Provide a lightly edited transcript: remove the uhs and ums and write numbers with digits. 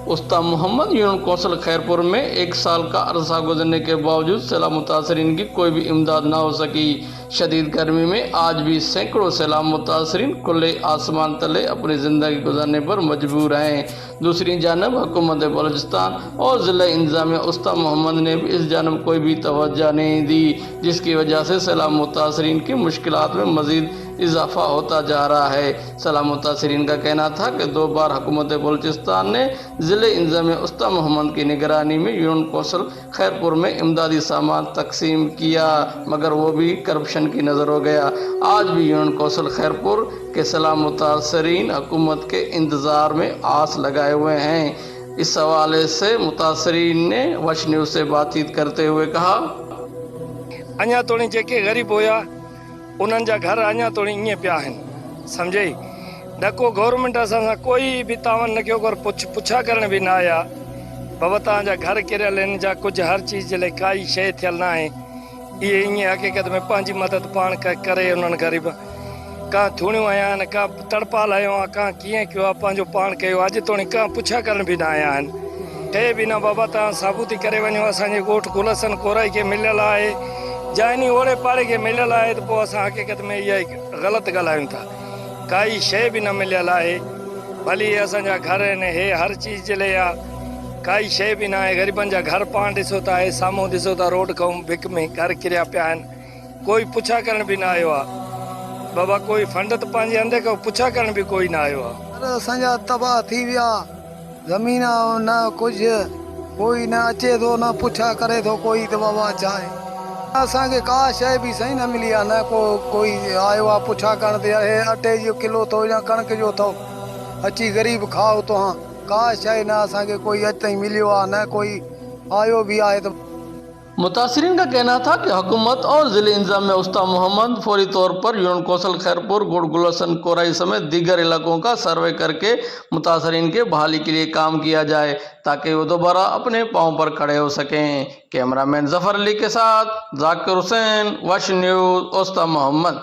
उस्ता Mohammad union council Khairpur में एक साल का अरसा गुजरने के बावजूद सैलाब मुतासरीन की कोई भी इमदाद न हो सकी। शदीद गर्मी में आज भी सैकड़ों सैलाब मुतासरीन खुले आसमान तले अपनी ज़िंदगी गुजारने पर मजबूर हैं। दूसरी जानब हुकूमत बलोचिस्तान और ज़िला इंतज़ामिया उस्ता मोहम्मद ने भी इस जानब कोई भी तवज्जो नहीं दी, जिसकी वजह से सैलाब मुतासरीन की मुश्किलात में मज़ीद इजाफा होता जा रहा है। सैलाब मुतासरीन का कहना था कि दो बार हुकूमत बलोचिस्तान ने ज़िले इंतज़ामिया उस्ता मोहम्मद की निगरानी में यूनियन कौंसिल खैरपुर में इमदादी सामान तकसीम किया, मगर वो भी करप्शन की नज़र हो गया। आज भी यूनियन कौंसिल खैरपुर के सैलाब मुतासरीन हुकूमत के इंतज़ार में आस लगाए हुए हैं। इस हवाले से मुतासरीन ने वश न्यूज़ से बातचीत करते हुए कहा, अञा तोणी जेके ग़रीब हुया उन्हनि जा घर अञा तोणी ईअं पिया आहिनि, सम्झई न को गवर्नमेंट असां सां कोई बि तावन न कयो, पर पुछा करण बि न आया। बाबा तव्हांजा घर किरियल आहिनि जा कुझु हर चीज़ जे लाइ काई शइ थियल न आहे। इहे ईअं हक़ीक़त में पंहिंजी मदद पाण करे उन्हनि ग़रीब कां थूणियूं हयां आहिनि, कां तड़पाल हयो आहे, कां कीअं कयो आहे, पंहिंजो पाण कयो। अॼु तोणी कां पुछा करण बि न आया आहिनि। ठहे बि न बाबा तव्हां साबूती करे वञो, असांजे ॻोठ गुल हसन कोराई खे मिलियल आहे या इन ओड़े पाड़े खे मिलियल आहे, त पोइ असां हक़ीक़त में इहा ग़लति ॻाल्हायूं था। काई शइ बि न मिलियल आहे, भली असांजा घर आहिनि, हे हर चीज़ जे लाइ आहे, काई शइ बि न आहे। ग़रीबनि जा घर पाण ॾिसो था, हे साम्हूं ॾिसो था, रोड खां भिक में घर किरिया पिया आहिनि। कोई पुछा करण बि न आयो आहे बाबा, कोई फंड त पंहिंजे हंध खां पुछा करण बि कोई न आयो आहे। असांजा तबाह थी विया, ज़मीन न कुझु, कोई न अचे थो, न पुछा करे थो कोई त बाबा छा आहे। असांखे का शइ बि सही न मिली आहे, न को कोई आयो आहे पुछा करण ते हे आटे जो किलो अथव या कणिक जो अथव, अची ग़रीब खाओ तव्हां। का शइ न असांखे कोई अॼु ताईं मिलियो आहे, न कोई आयो बि आहे त। मुतासरीन का कहना था कि हुकूमत और ज़िले इंतजामिया उस्ता मोहम्मद फौरी तौर पर यूनियन कौंसिल खैरपुर, गोठ गुल हसन कोराई समेत दीगर इलाकों का सर्वे करके मुतासरीन के बहाली के लिए काम किया जाए, ताकि वो दोबारा अपने पाँव पर खड़े हो सकें। कैमरामैन जफ़र अली के साथ जाकिर हुसैन, वश न्यूज़, उस्ता मोहम्मद।